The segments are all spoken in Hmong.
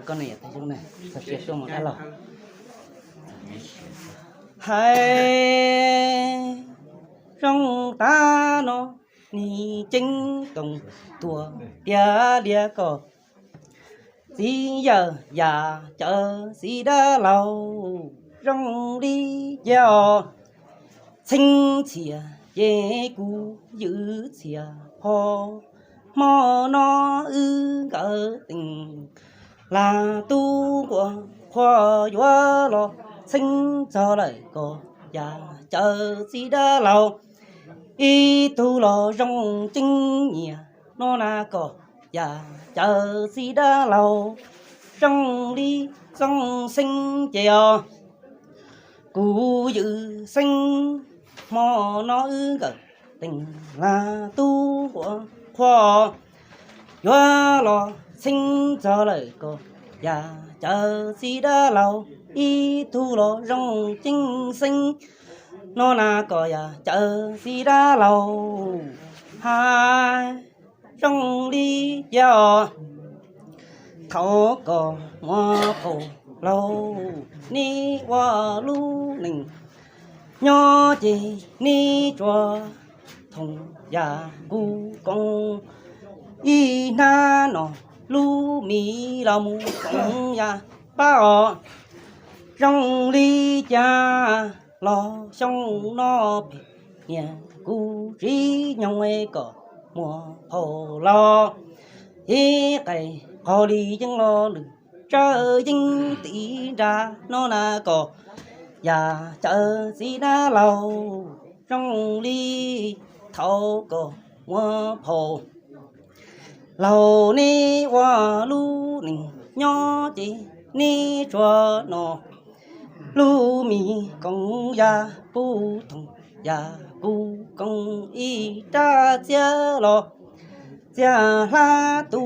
Koj ne, tag zoo na, txog sia tuaj mus dab laug. Hais zoo tag no, nig ceeb toom tuaj tiav lias koj txiv yawm yam cawv txiv dab laug zoo li cas os. Txheeb txhiaj ces kuv ywm txhiaj pho, hmo no wb nkawd teem lag tub nquas qhua yuav los txheeb txog lawm koj yam cawv txiv dab laug. Ib tug los zoo ceeb nyiam no na koj yam cawv txiv dab laug zoo li txooj xeeb ces os. Kuv ywm xeeb hmo no wb nkawd teem lag tub nquas qhua yuav los txheeb txog lawm koj yam cawv txiv dab laug. Ib tug los zoo ceeb xeeb no na koj yam cawv txiv dab laug hais zoo li cas os. Thaum koj muaj phauj laug neb ua lub neej nyob ces neb tsuas thoom yam kuv koom ib hnab no lub mis los mus koom yam pab os. Zoo li cas los xyoo no phem niam kuv tsis nyoog kom muaj phauj laug ib qais qog li yeeb los lwm tsawv yeeb tim nra no na koj yam cawv txiv dab laug. Zoo li thaum koj muaj phauj laug neb ua lub neej nyob ces neb tsuas no lub mis koom yam pub thoom yam kuv koom ib rab txiab los txiag hlab tu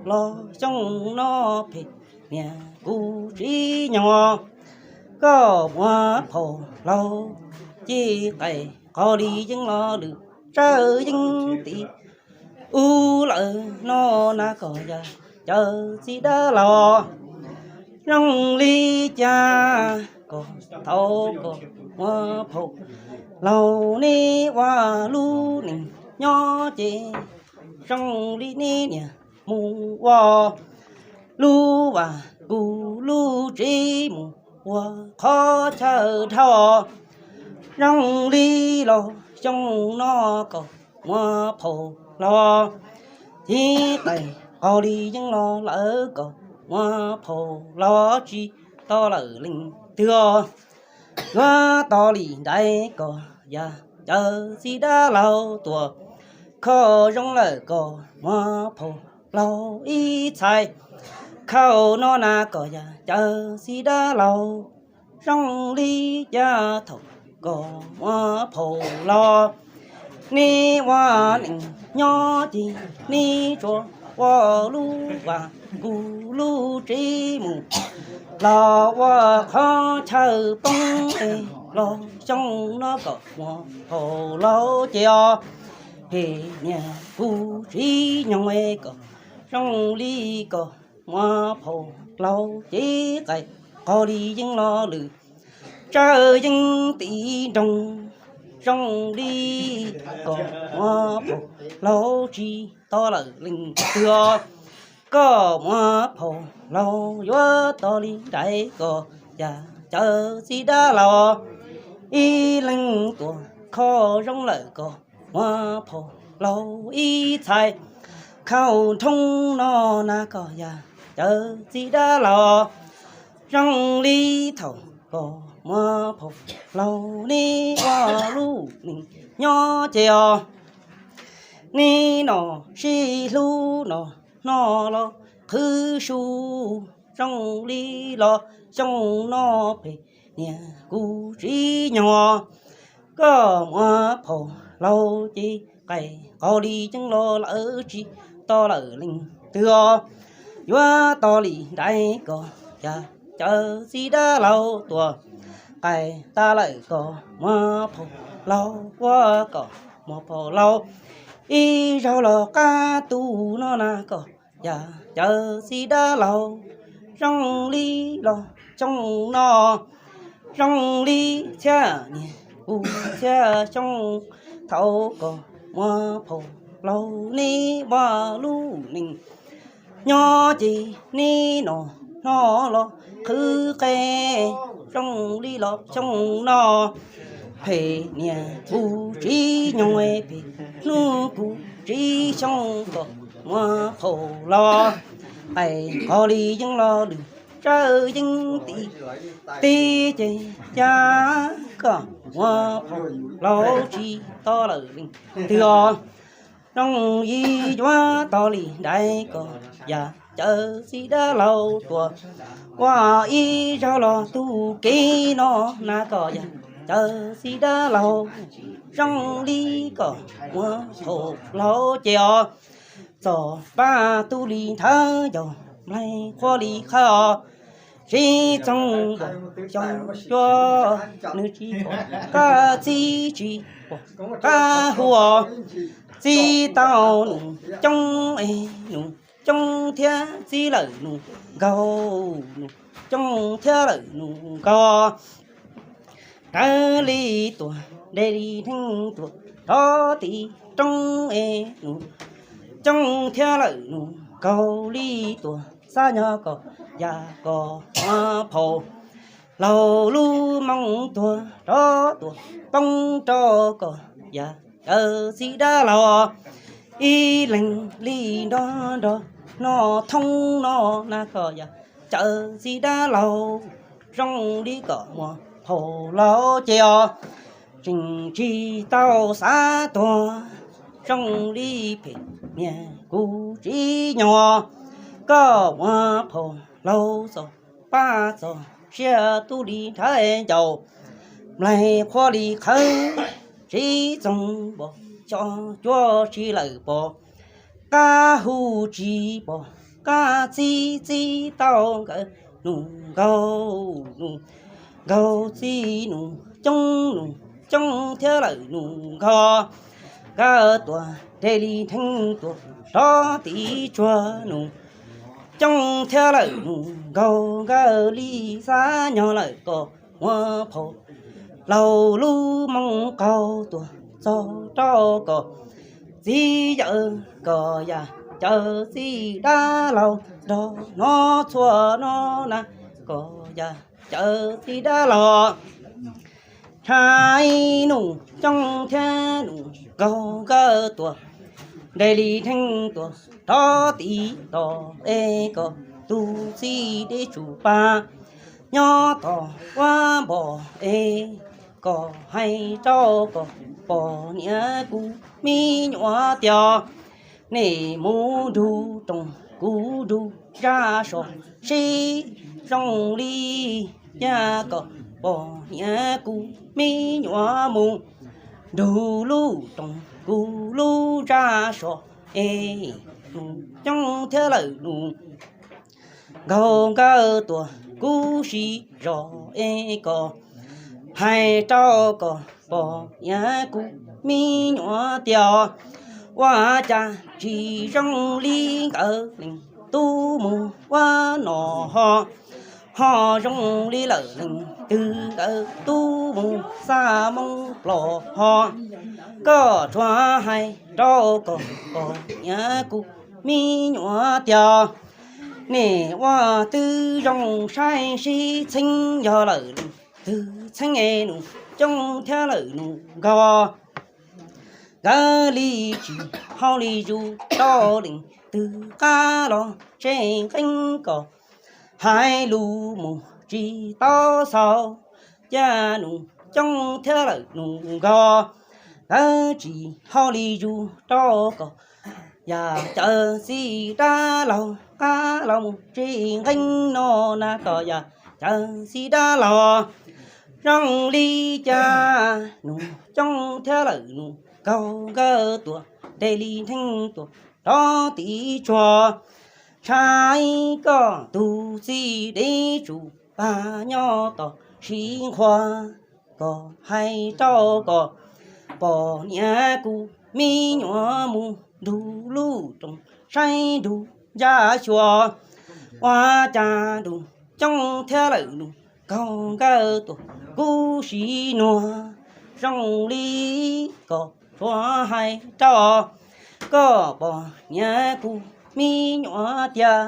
los xyoo no phem niam kuv tsis nyoog koj muaj phauj laug ces qais qog li yeeb los lwm tsawv yeeb tim ub lawm no na koj yam cawv txiv dab laug. Zoo li cas koj thaum koj muaj phauj laug neb ua lub neej nyob ces zoo li neb niam mus ua lub vaj kuv lub tsev mus ua qhov chaw dhau. Zoo li los xyoo no koj muaj phauj laug ces qais qog li yeeb los lawm koj muaj phauj laug tsis tau lawm leej twg os. Yuav tos li nraim koj yam cawv txiv dab laug tuaj kho zoo lawm koj muaj phauj laug ib txhais khau no na koj yam cawv txiv dab laug. Zoo li cas thaum koj muaj phauj laug neb ua neej nyob ces neb tsuas ua lub vaj kuv lub tsev mus los ua qhov chaw poob es los xyoo no kom muaj phauj laug ces os. Phem niam kuv tsis nyoog kom zoo li koj muaj phauj laug ces qais qog li yeeb los lwm tsawv yeeb tim nroog. Zoo li koj muaj phauj laug tsis tau lawm leej twg os. Koj muaj phauj laug yuav tos li nraim koj yam cawv txiv dab laug. Ib leeg tuaj kho zoo lawm koj muaj phauj laug ib txhais khau nrhoob no na koj yam cawv txiv dab laug. Zoo li thaum koj muaj phauj laug neb ua lub neej nyob ces os. Neb noj sib hlub noj hno los qhwv su. Zoo li los xyoo no phem niam kuv tsis nyoog. Koj muaj phauj laug ces qais qog li yeeb los lawm tsis tau lawm leej twg os. Yuav tos li nraim koj yam cawv txiv dab laug tuaj qais tas lawm koj muaj phauj laug ua koj muaj phauj laug ib zaug los qab tu no na koj yam cawv txiv dab laug, zoo li los xyoo no, zoo li txhiab niag kuv txhiab xyoo, thaum koj muaj phauj laug neb ua lub neej nyob ces neb noj hno los qhwv qe, zoo li los xyoo no, phem niag kuv tsis nyoog, phem hnub kuv tsis xyoo, koj muaj phauj laug, qais qhov li yeej los lwm tsawv yeej tim teb ces yam koj muaj phauj laug tsis tau lawm leej twg os. Zoo li yuav tau li ntawd koj yam cawv txiv dab laug, tuaj ua ib zaug los tu kev no na koj yam cawv txiv dab laug, zoo li koj muaj phauj laug ces os. Txog pab tub li nthawv yog nplaig qhuav li qhawv os, tsis txoog npaum xyov cuab nws tsis pom qab txib, tsis pom qab hu os. Txib tau nus coob es nus coob thiab, txib lawm nus nkaug nus coob thiab lawm nus nkaug. Rawv li tuaj, de li neeg tuaj rov tim roob es nus coob thiab lawm nus nkaug li tuaj, xab nyob koj yam koj muaj phauj laug, lub moo tuag rov tuaj poob rau koj yam cawv txiv dab laug. Ib leeg li nrog nrog noj thoob no na koj yam cawv txiv dab laug, zoo li koj muaj phauj laug ces os. Tseem tsis tau xav tuag, zoo li phem niag kuv tsis nyoog, koj muaj phauj laug txog pab txog siab, tub li nrhav ncaus, nplaig qhuav li qhawv, tsis txoog npaum xyov cuab tsis lawm pom qab hu, tsis pom qab txib, txib tau nkawd nus nkaug nus nkaug, txib nus coob nus coob thiab lawm nus nkaug. Nkawd tuaj de li neeg tuaj rov tim tsuag, nus coob thiab lawm nus nkaug. Nkawd li xab nyob lawm koj muaj phauj laug, lub moo qaug tuaj txog rau koj txiv yawm, koj yam cawv txiv dab laug, nrog noj txhua no na koj yam cawv txiv dab laug. Tshaj nus coob thiab nus nkaug, nkawd tuaj de li neeg tuaj rov tim tod es koj tus txiv deb tsum pab nyob tod ua npom es koj hais rau koj poj niam kuv me nyuam tias, nej mus nrug rooj kuv nrug zaj sov sib zoo li cas, koj poj niam kuv me nyuam mus nrug lub rooj kuv lub zaj sov es nus coob thiab lawm nus nkaug. Nkawd tuaj kub sib zog es koj hais rau koj poj niam kuv me nyuam tias, ua cas tsis zoo li nkawd leej tub mus ua no ho, ho zoo li lawm leej twg nkawd tub mus xa moo plos ho. Koj tsuas hais rau koj poj niam kuv me nyuam tias, nej ua twb zoo saib sib txheeb, yog lawm leej twg txheeb es nus coob thiab lawm nus nkaug. Nkawd li tsis haum li zus rau leej twg qab los tseem nqeeb, koj hais lus mus tsis tau xaus, cas nus coob thiab lawm nus nkaug. Nkawd tsis haum li zus rau koj yam cawv txiv dab laug, qab los mus tseem nqeeb no na koj yam cawv txiv dab laug. Zoo li cas nus coob thiab lawm nus nkaug, nkawd tuaj de li neeg tuaj rov tim tsuag, tshaj koj tus txiv deb tsum pab nyob tod sib nqhuas, koj hais rau koj poj niam kuv me nyuam mus nrug lub rooj saib nrug ncaj xyuas. Ua cas nus coob thiab lawm nus nkaug nkawd tuaj kub siv nuag. Zoo li kom tsuas hais rau koj pom niam kuv me nyuam tiag,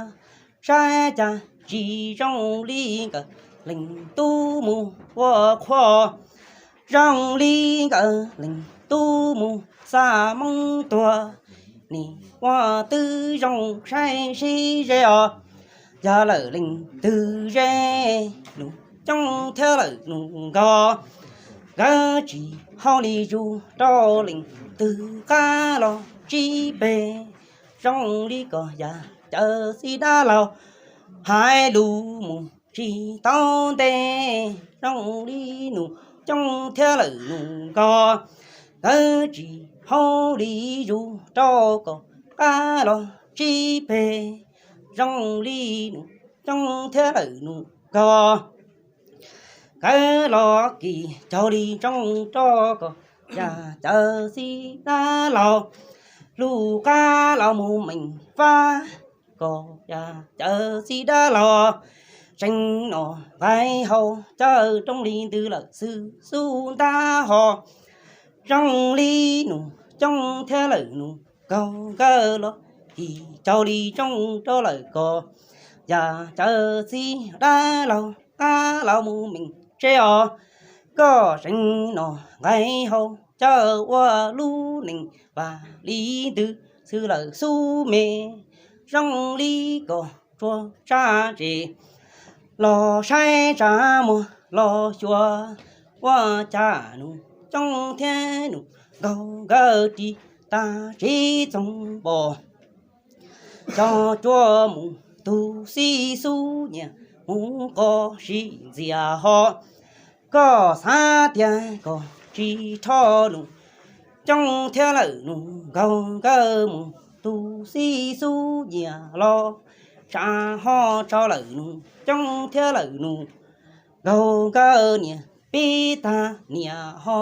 saib cas tsis zoo li nkawd leej tub mus ua qhua, zoo li nkawd leej tub mus xa Hmoob tuag. Nim ua twb zoo saib sib ze os, yog lawm leej twg ze nus coob thiab lawm nus nkaug, nkawd tsis haub li zus rau leej twg qab los tsib peg. Zoo li kom yam cawv xib dab laug hais lus mus tsis tau ntev, zoo li nus coob thiab lawm nus nkaug, nkawd tsis haub li zus rau kom qab los tsib peg. Zoo li nus coob thiab lawm nus nkaug, nkawd los kis caug li ntsoog rau kom yam cawv xib dab laug lub qab los mus meem fab, kom yam cawv xib dab laug tseem noj nqaij haus cawv roob li ntws lawm xwb xub ntab ho. Zoo li nus coob thiab lawm nus nkaug, nkawd los kis caug li ntsoog rau lawm kom yam cawv xib dab laug qab los mus meem tsev os, koj tseem noj nqaij haus cawv ua lub neej vam li ntws xwb lawm xub me. Zoo li kom tsuas tsa tsev los saib tsa muag los xyuas, ua cas nus coob thiab nus nkaug nkawd ris tag tsev txoog npos. Cog cua mus tus xib xub nyias mus qos sib ntxias ho. Koj xav tias kom tsis rho nus coob thiab lawm nus nkaug, nkawd mus tus xib xub nyias los tsa ho tso lawm nus coob thiab lawm nus nkaug, nkawd niam pib tag niam ho.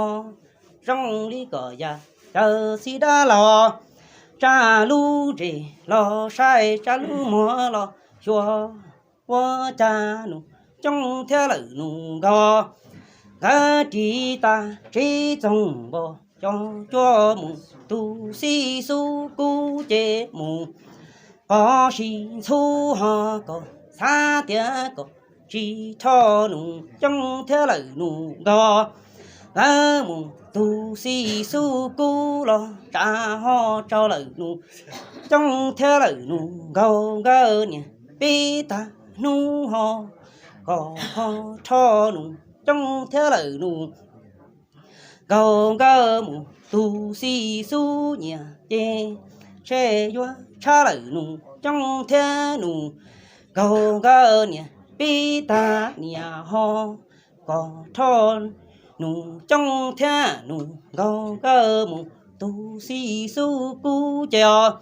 Zoo li kom yam cawv xib dab laug tsa lub ntses los saib, tsa lub muag los xyuas, ua cas nus coob thiab lawm nus nkaug, nkawd ris tag tsev txoog npos. Cog cua mus tus xib xub kub ces mus qos sib ntxhub ho. Koj xav tias kom tsis rho nus coob thiab lawm nus nkaug, nkawd mus tus xib xub kub los tsa ho tso lawm nus coob thiab lawm nus nkaug, nkawd niam pib tag hnub ho. Koj ho rho nus coob thiab lawm nus nkaug, nkawd mus tus xib xub nyias ces, ntshe yuav tshab lawm nus coob thiab nus nkaug, nkawd niam pib tag niam ho. Koj rho nus coob thiab nus nkaug, nkawd mus tus xib xub kub ces os,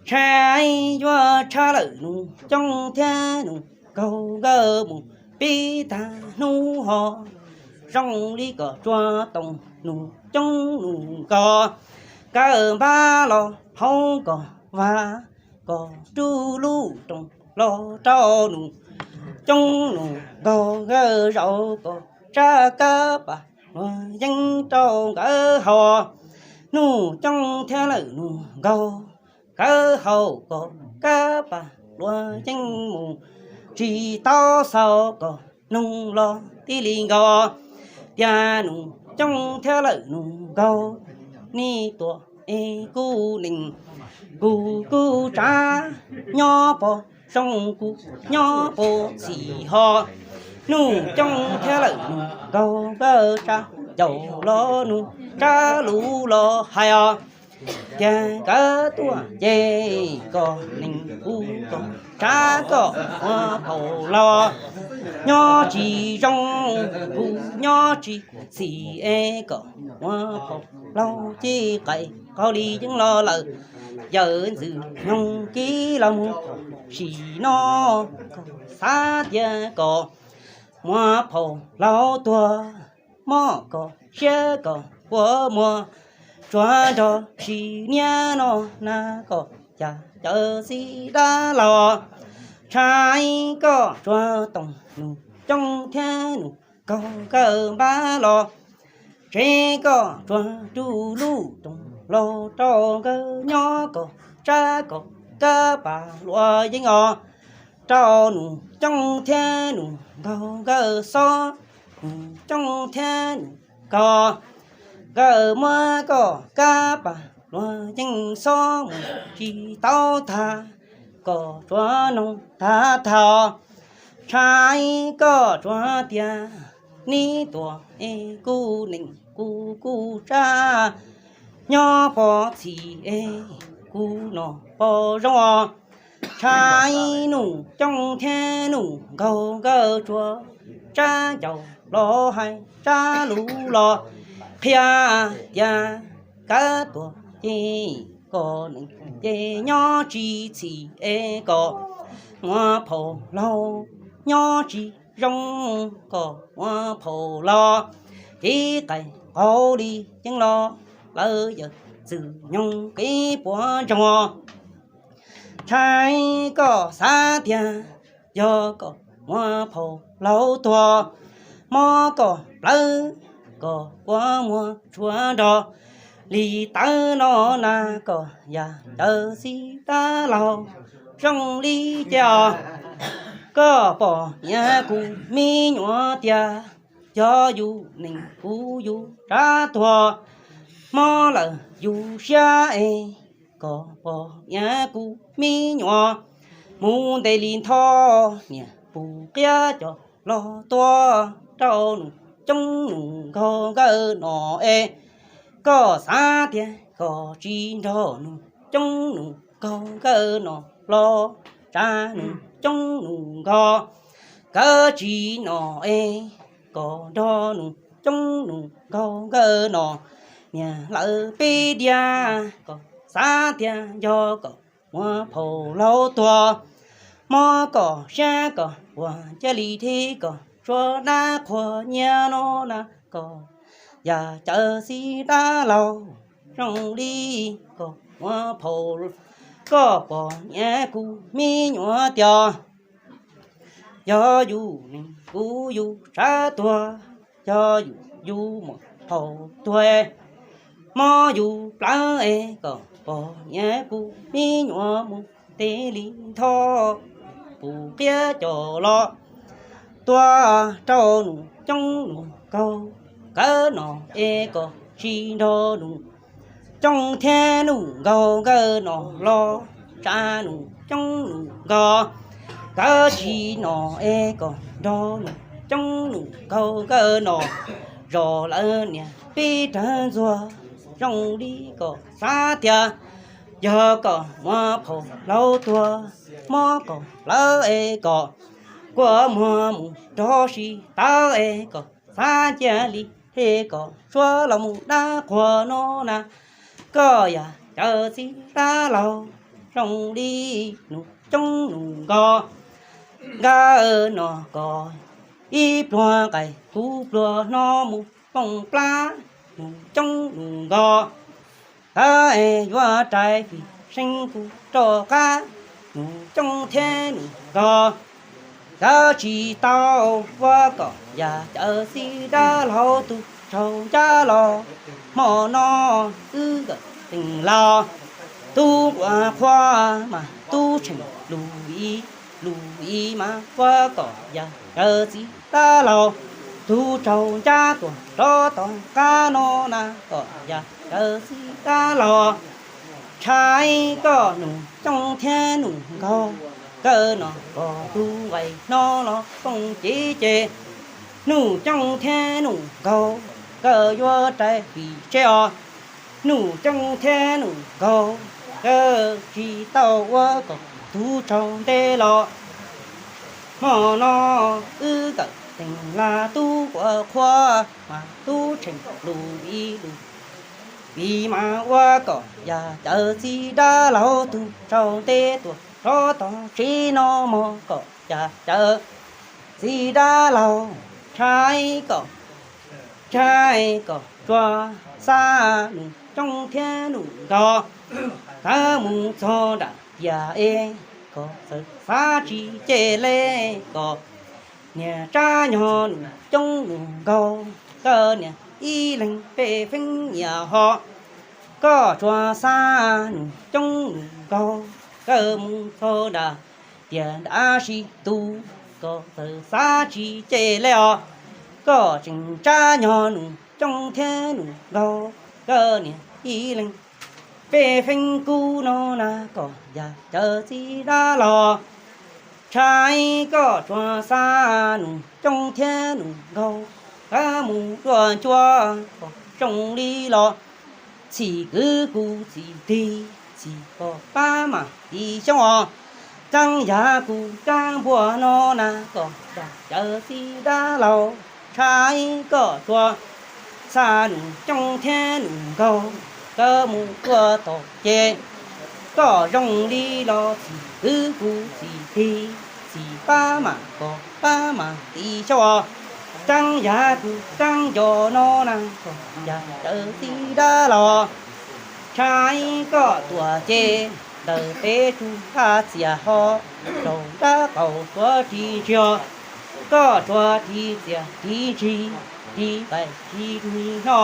ntshe yuav tshab lawm nus coob thiab nus nkaug, nkawd mus pib tag hnub ho. Zoo li kom tsuas toom nus coob nus nkaug, nkawd npab los hauv kom vaj, kom rub lub rooj los rau nus coob nus nkaug, nkawd zaum kom tsab kab pas luag yeeb rau nkawd haus. Nus coob thiab lawm nus nkaug, nkawd haus kom kab pas luag yeeb mus tsis tau xaus kom noog los tib li nkaus tias nus coob thiab lawm nus nkaug, nej tuaj es kuv nees, kuv kuj tsav nyob pov zoo, kuv nyob pov xim ho. Nus coob thiab lawm nus nkaug, nkawd tsa caum los nus tsa lus los hais os, tias nkawd tuaj ces kom nees kuv kom tsav kom ua phaum laus nyob tsis zoo, kuv nyob tsis xim es kom ua phaum laus ces qais qau li yeeb los lawm. Yawm ntxwv nyoog kib los mus sim no, xav tias kom muab phaum laus tuag, mob kom siab kom puas muag, tsuas nrog sim niaj no na kom yog cawv txiv dab laug. Tshais koj tsuas toom nus coob thiab nus nkaug nkawd npab los, tsev koj tsuas rub lub roog laug rau nkawd nyob kom tsab kom kab pas luam yeeb os. Rau nus coob thiab nus nkaug nkawd xob, nus coob thiab nus nkaug, nkawd muab koj kab pas luam yeeb xob mus tsis tau tag, koj tsuas noog tag tag. Tshais koj tsuas tias neb tuaj es kuv neej kuv kuj tsab, nyob pov txhim es kuv noj pov zoo os. Tshais nus coob thiab nus nkaug nkawd tsuas tsab ncauj los hais tsab lus los qhia tias kab tuag ces koj neej ces nyob tsis txhim es koj muaj phauj laug nyob tsis zoo, koj muaj phauj laug cev qais qaug li yeeb los lawv yawg txwj nyoog kev puas ntsoog. Tshais koj xav tias yog koj muaj phauj laug tuag, mob koj plawv, koj puas muaj tshuav nrog li tawv no na, koj yog cawv txiv dab laug zoo li cas os. Koj pom niam kuv me nyuam tias yog yus neej kuv yus tsab tuag, mob lawm yus siab es koj pom niam kuv me nyuam mus ntev li ntho, niam puv qiab coj los tua rau nus coob nus nkaug nkawd no es, koj xav tias koj tsis nrog nus coob nus nkaug nkawd no los tsa nus coob nus nkaug, koj tsis no es koj nrog nus coob nus nkaug nkawd no, niam lawv peb diav, koj xav tias yog koj muaj phauj laug tuag, mob koj siab koj puas cia li thiab koj tsuas dab qhuas nyiaj no na, koj yog cawv txiv dab laug zoo li koj muaj phauj, koj pom niam kuv me nyuam tias yog yus neej kuv yus tsab tuag, yog yus yus muaj phauj tuag, mob yus plawv es koj pom niam kuv me nyuam mus ntev li ntho, puv qiab coj los tua rau nus coob nus nkaug nkawd no es, koj tsis nrog nus coob thiab nus nkaug nkawd no los tsa nus coob nus nkaug, koj tsis no es koj nrog nus coob nus nkaug nkawd no, zos lawv niam peb rawg ntxuag zoo li koj xav tias yog koj muaj phauj laug tuag, mob koj plawv es koj kua muag mus nrog sib tawv es koj xav cia li es koj tsuas los mus dab qhuas no na, koj yog cawv txiv dab laug zoo li nus coob nus nkaug nkawd no, koj ib pluag qaim kuv pluag no mus pooj plab, nus coob nus nkaug, koj es yuav rais fim seeb kuv rov qab, nus coob thiab nus nkaug, koj tsis tau ua kom yog cawv txiv dab laug tus tsaug ncaj los, hmo no wb kawm teem laus, tub nquas qhua mas tub tsheej lus ib, lus ib mas ua kom yog cawv txiv dab laug tus tsaug ncaj tuaj rov tom qab no na, kom yog cawv txiv dab laug. Tshais koj nus coob thiab nus nkaug, koj no koj tus nqaij no los pooj cev ces, nus coob thiab nus nkaug, koj yuav rais fim tseg os. Nus coob thiab nus nkaug, koj tsis tau ua kom tub tsaug ntev los, hmo no wb kawm teem laus, tub nquas qhua mas tub tsheej lus ib, lus ib mas ua kom yog cawv txiv dab laug tus tsaug ntev tuaj rov tom tsev no, mas kom yog cawv txiv dab laug. Tshais koj, tshais koj tsuas xav num coob thiab num nkaus, kawg mus txog nram tiaj es kom txawm xav tsis cem li kom niam tsab nyob num coob num nkaus, koj niam ib leeg pej feeb nyiam ho. Koj tsuas xav num coob num nkaus, koj mus txog nram tiaj nrab sib tu, koj txawm xav tsis cem li os. Koj tseem tsab nyob num coob thiab num nkaus, koj niam ib leeg pej feeb kub no na kom yam cawv txiv dab laug. Tshai koj tsuas xav num coob thiab num nkaus, koj mus dua ncua kom zoo li los txhim kwv kuv txim tig, txhim kom pab mam tiv xyoob os. Txeeb yav kuv rab npua no na kom yam cawv txiv dab laug. Tshai koj tsuas xav num coob thiab num nkaus, koj mus dua tom ces kom zoo li los txhim kwv kuv txim tig, txhim pab mam kom pab mam tiv xyoob os. Txeeb yav kuv rab nco no na kom yam cawv txiv dab laug. Tshai koj tuam ces ntawm peb tsuj qab txias ho, rau nrab qaum tsuas ris ntsiag, koj tsuas ris txias ris ntsig, ris nqaim ris nrig no,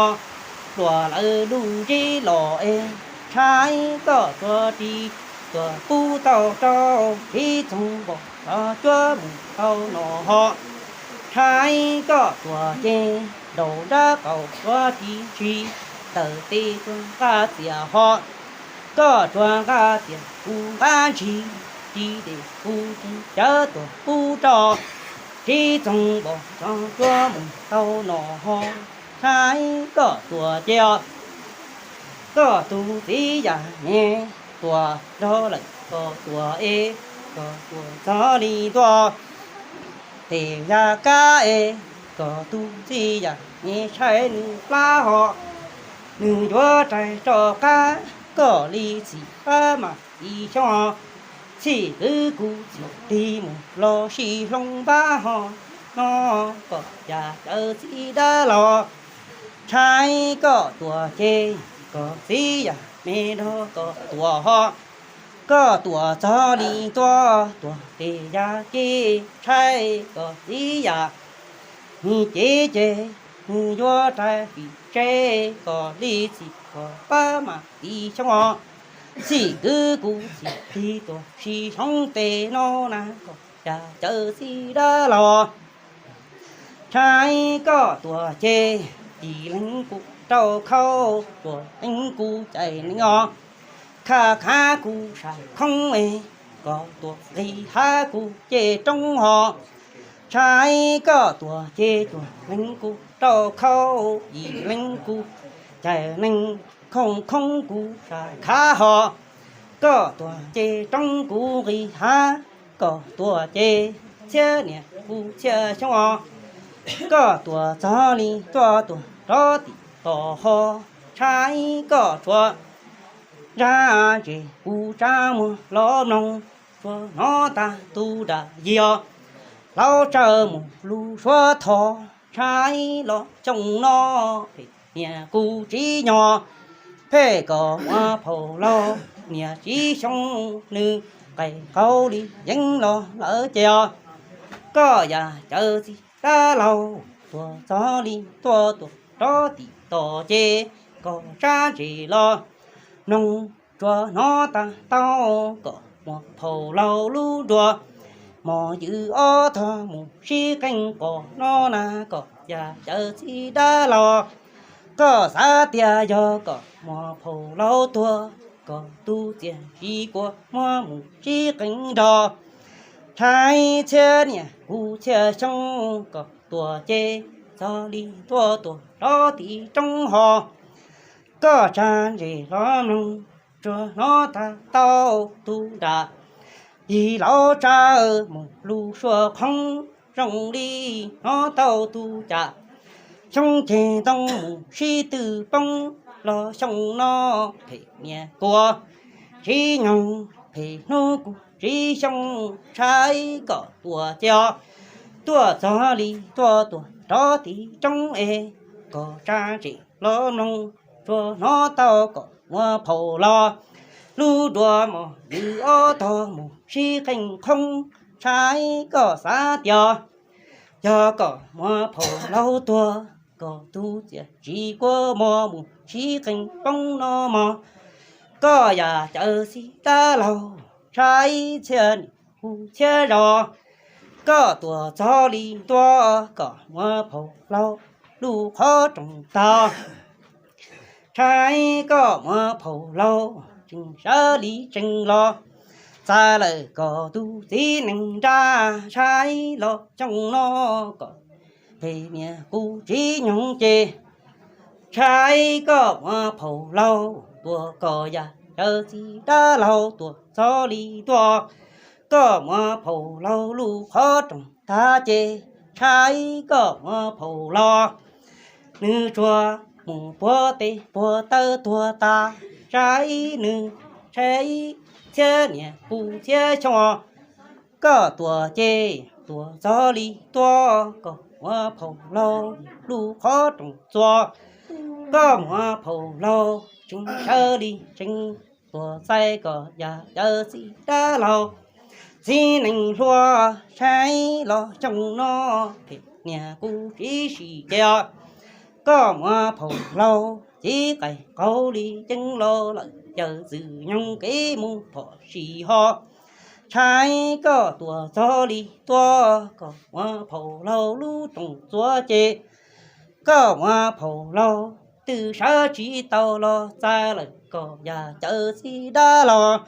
luam lawv lub zeb los es. Tshai koj tsuas ris tuam pub tau rau, ris txoog npaum tso cuab mus tau no ho. Tshai koj tuam ces nraum nrab qaum tsuas ris ntsig, ntawm peb tsuj qab txias ho, koj tsuas nqa txias kuv nqa ntsig, ris des kuv ris cawv tuam pub rau, ris txoog npaum tso cuab mus tau no ho. Tshai koj tuam ces os, koj tus txiv yam me tuam nrog lawm koj tuam es, koj tuam txog li ntua tes ya kab es, koj tus txiv yam me tshai nws plab ho, nws yuav rais rov qab, koj li txhim pab mam tiv xyoob os. Txhim kwv kuv txim tig mus los sis hloov npab ho, no kom yam cawv txiv dab laug. Tshai koj tuam ces, koj txiv yam me nrog koj tuam ho, koj tuam txog li ntua tuam tes ya ke, tshai koj txiv yam me cev ces, nws yuav rais vim tse, koj li txhim kom pab mam tiv xyoob os. Txhim kwv kuv txim tig tuam sis hloov tes no na kom yam cawv txiv dab laug. Tshai koj tuam ces, ib leeg kuv rau khau, tuam leej kuv cais neeg os. Khab khab kuv sam khoob es, koj tuam nqis hav kuv ceg roob ho. Tshai koj tuam ces, tuam leej kuv rau khau, ib leeg kuv cais neeg, khoom khoob kuv sam khav ho. Koj tuam ces roob kuv nqis hav, koj tuam ces txhiab niam kuv txhiab xyoob os. Koj tuam txog li tuaj tuam rov tim tom ho. Tshai koj tsuas ntsab ntses kuv tsa muag los mloog, tsuas hnov tag tus nram yig os. Laus tsawv mus lug suav thov, tshai los xyoo no phem niam kuv tsis nyob, phem kom muaj phaum laus niam tsis xyoo, nws qais qaug li yeeb los lawm ces os. Koj yam cawv txiv dab laug, tuam txog li tuaj tuam rov tim tom ces, koj tsa ntses los mloog, tsuas hnov tag tau kom muaj phaum laus lub nruas. Mos ywm ob tog mus sib qeej qos no na kom yam cawv txiv dab laug. Koj xav tias yog kom muaj phaum laus tuag, koj tus txiaj ntsim kuas muab mus sib qeej nrog. Tshai txhiab niam kuv txhiab xyoo, koj tuam ces txog li tuaj tuam rov tim roob ho. Koj tsa ntses los mloog, tsuas hnov tag tau tus nram yig, laus tsawv mus lug suav qhoob, zoo li hnov tau tus cam xyoob ceg ntoo mus sib tw poob los xyoo no phem niam kuv tsis nyoog, phem hnub kuv tsis xyoo. Tshai koj tuam ces os, tuaj txog li tuaj tuam rov tim roob es, koj tsa ntses los mloog, tsuas hnov tau kom muab phaum los lub dua mos nws ob tog mus sib qeej qhoob. Ntshai koj xav tias yog kom muab phaum laug tuag, kom tus txiaj tsis kua muag mus sib qeej poob no mog. Koj yam cawv xib dab laug, ntshai txhiab niam hu txhiab zos, koj tuaj txog li ntua kom muab phaum laug lub qhov rooj tag. Ntshai koj muab phaum laug tseem sawv li tseem los, txais lawm kom tus txiv neej nra, ntshai los xyoo no kom phem niam kuv tsis nyoog ces. Ntshai koj muab phaum laug tuag, koj yam cawv xib dab laug tuaj txog li ntua, koj muab phaum laug lub qhov rooj tag ces. Ntshai koj muab phaum laug, nws tsuas mus puag teb puag taw tuag tas. Ntshai nws, ntshai txhiab niam hu txhiab xyoo, koj tuaj ces tuaj txog li ntua kom muab phaum laug lub qhov rooj txuas, koj muab phaum laug tseem sawv li tseem tuaj txais kom yam cawv xib dab laug. Txiv neej hluas, ntshai los xyoo no phem niam kuv tsis sim ces, koj muab phaum laug txiv qaib qaug li ceeb los lawm, yawm txwm nyoog kev mus phom sij ho. Ntshai koj tuaj txog li ntua kom muab phaum laug lub rooj txuas ces, koj muab phaum laug twb sawv tsis tau los txais lawm kom yam cawv xib dab laug.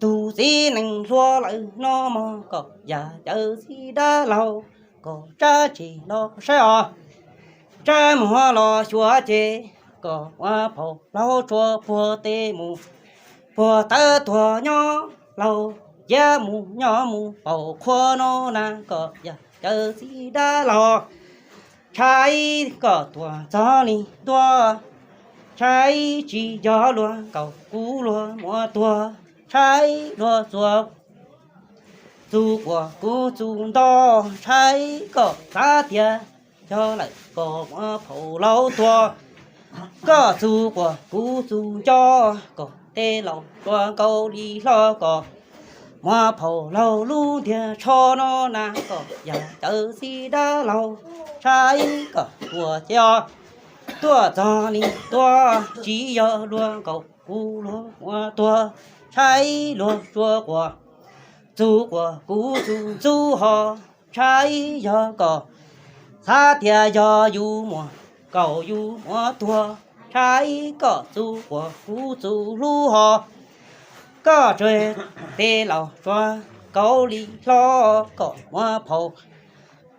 Tus txiv neej hluas lawm no mog, kom yam cawv xib dab laug, kom tsab tsis los saib os, tsab muag los xyuas ces, kom muab phaum laug tsuas puag teb mus puag taw tuag nyob, laug ciav mus nyob mus paum qhua no na kom yam cawv xib dab laug. Ntshai koj tuaj txog li ntua, ntshai tsis yog luag nkaum kuv luag muab tuag, ntshai luag txuas txuj quas kuv txuj nto. Ntshai koj xav tias yog lawm kom muab phaum laug tuag, koj txuj quas kuv txuj nco, kom tej laus tsuas nkaus li hlo kom muab phaum laug lub ntiag tsho no na kom yam cawv xib dab laug. Ntshai koj tuaj ces, tuaj txog li ntua, tsis yog luag nkaum kuv luag muab tuag, ntshai luag tsuas quas txuj quas kuv txuj ntxub ho. Ntshai yog koj xav tias yog yus muab nkaum yus muab tuag, ntshai koj txuj quas kuv txuj hlub ho. Koj tseg tej laus tsuas nkaus li hlo kom muab phaum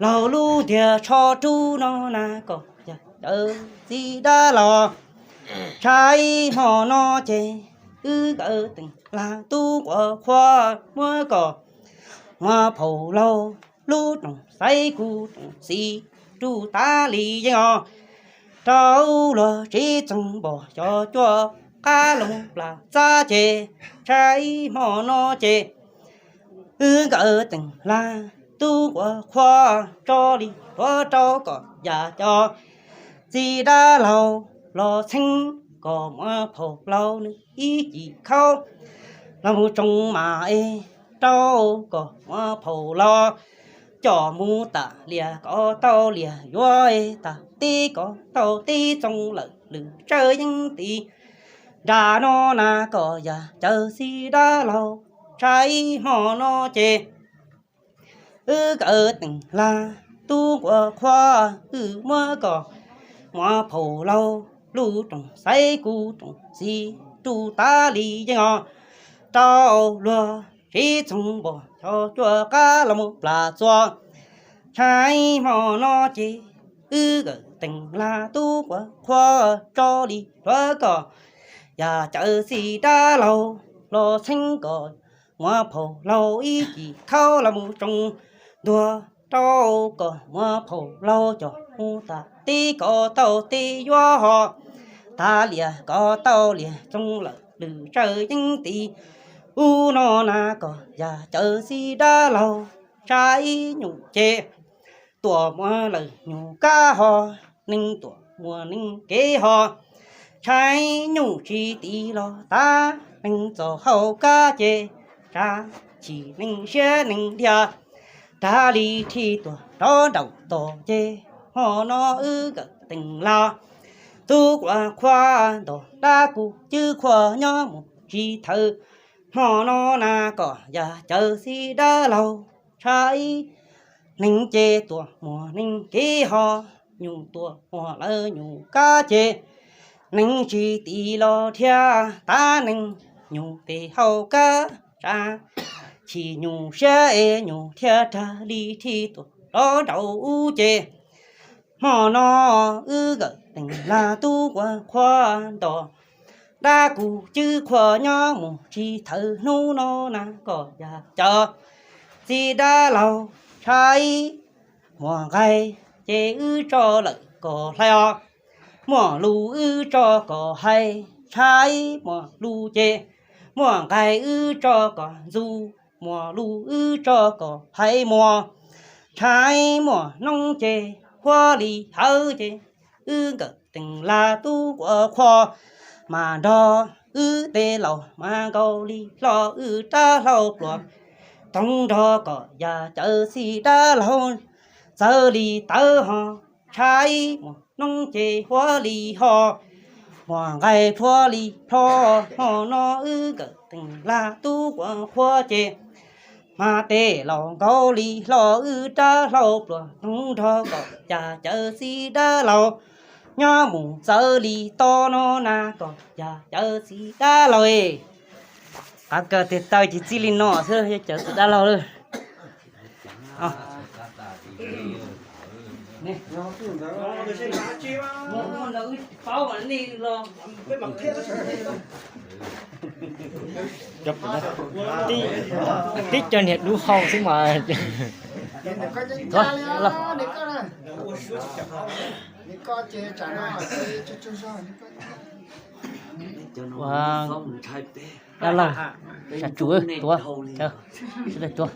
laug lub ntiag tsho rub no na kom yam cawv xib dab laug. Ntshai hmo no ces, wb nkawd teem lag tub quas qhua muab kom muab phaum laug lub rooj xaiv kuv rooj xis rub tas li yeej os. Rau luag tsis txoog npom xyov cuaj qab loo plas txab ces, ntshai hmo no ces, wb nkawd teem lag tub quas qhua tso li hluav rau kom yam cawv xib dab laug los txheeb kom muab phaum laug nws ib cim khaub los mus tsoo mas es rau kom muab phaum laug coj mus tas lias kom tau lias yuav es tas teb kom tau teb txoov lawm lwm tsawg yeeb tim nram no na kom yam cawv xib dab laug. Ntshai hmo no ces, wb nkawd teem lag tub quas qhua, wb muab kom muab phaum laug lub rooj xaiv kuv rooj xis rub tas li yeej os. Rau luag tsis txoog npom xyov cuaj qab los mus plas txuas. Ntshai hmo no ces, wb nkawd teem lag tub quas qhua tso li hluav kom yam cawv xib dab laug los txheeb kom muab phaum laug ib cim khaub los mus tsoo ntuag rau kom muab phaum laug coj mus tas teb kom tau teb yuav ho tas lias kom tau lias txoov lawm lwm tsawg yeeb tim ub no na kom yam cawv xib dab laug. Ntshai nyuj ces tuam muab lawm nyuj kab ho, neeg tuam muaj neeg kev ho, tshaib nyuj tsis tiv los tav neeg txoj hau kab ces, tsam chim neeg siab neeg dhia, rag li thij tuaj rov nraum tod ces, hmo no wb nkawm teem lag tub quas qhua nto dab kuv cwb qhua nyob mus tsis thawv. Hmo no na kom yam cawv xib dab laug, tshaib neeg ces tuaj muaj neeg kev ho, nyuj tuaj muaj lawv nyuj kab ces, neeg tsis tiv los thiaj tav neeg nyuj tes hau kab, tsam chim nyuj siab es nyuj thiaj rag li thij tuaj rov nraum ub ces, hmo no wb nkawm teem lag tub quas qhua nto dab kuv cwb qhua nyob mus tsis thawv. Hnub no na kom yam cawv xib dab laug, tshaib muaj nqaij ces wb tso lawm kom hlais os, muaj lus wb tso kom hais, tshaib muaj lus ces, muaj nqaij wb tso kom ntxus, muaj lus wb tso kom hais muag, tshaib muaj noob ces huab li hawv ces, wb nkawm teem lag tub quas qhua, mas nrog wb tej laus mas nkaus li hlo wb rab hlau pluas, toog nrog kom yam cawv xib dab laug, txawv li tawv ho, tshaib muaj noob ces huab li ho, muaj nqaij plhuav li plho, hmo no wb nkawm teem lag tub quas qhua ces, mas tej laus nkaus li hlo wb rab hlau pluas, toog nrog kom yam cawv xib dab laug, nyob mus txawv li to no na kom yam cawv xib dab laug. Qav kaws tes taw ces txij li no xwb, yog cawv xib dab laug lawm. Tib co niag dub hau xwb mas. Ua, dab laug, sam tsum tuav, sawv daws tuav.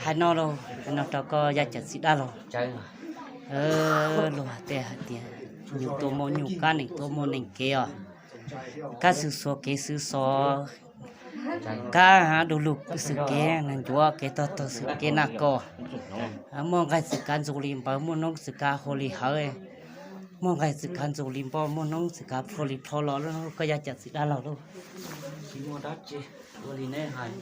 Hais no lauj, hais no rau koj yaj cawv xib dab laug. Luag tej hais tias nyuj tuaj muaj nyuj kab, neeg tuaj muaj neeg kev os. Kab xwb xuas kev xwb xos, kab du lug xwm kev nag ncuav, kev tog tog xwm kev nag kos. Muaj nqaij txwm kav ntxuag li npawg, muaj noob txwm kav hua li hawv. Muaj nqaij txwm kav ntxuag li npawg, muaj noob txwm kav plhuav li plho los, koj yaj cawv xib dab laug lauj. Tsis muaj dab tsi, ua li neb hais,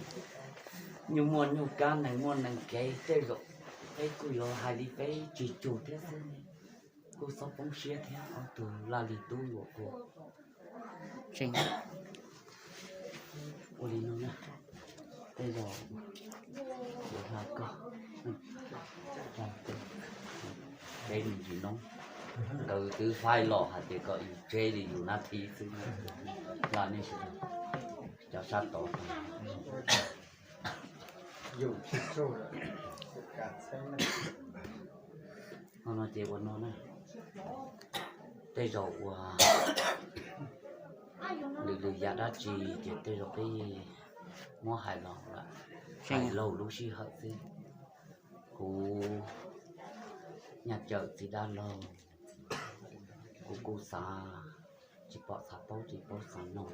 nyuj muaj nyuj kab, neeg muaj neeg kev, tej zaum peb kuj yuav hais li peb tsis tsug thiab xwb, kuj txhob poob siab thiab, ob tug laj li tub yuam kuv. Ua li no na, tej zaum kuv hla koj, peb me ntsis noob, nkawd twb faib los hais tias kom yus tseb li yus nab thib xwb, hla nej sawv daws cov sab tod. Hmo no ces ua no na, tej zaum uas lwm lwm yam dab tsi ces tej zaum peb muab hais los lawm, hais laug lub sij hawm xwb. Kuv nyaj cawm txiv dab laug, kuv kuj xav tsis pom xav paub tsis paub xav noog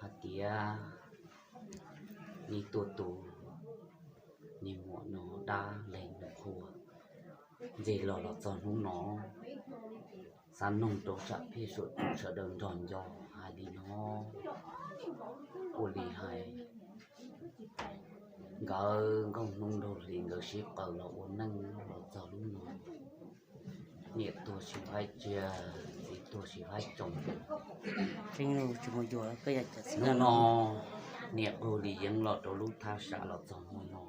hais tias neb tuaj tus niag muam no dab leeg nws qhua ntxeg los los txog hnub no, xav noog rau tsam peb sawv daws nrog nco hais li no. Ua li hais, nkawd nkauj hnub nraug hli nkawd sib qaws los ua neej los txog lub no, niam tuag sis faib tsiag, txiv tuag sis faib tsoom. Hnub no niam qug li yeeb los rau lub thaj sam los txog hmo no,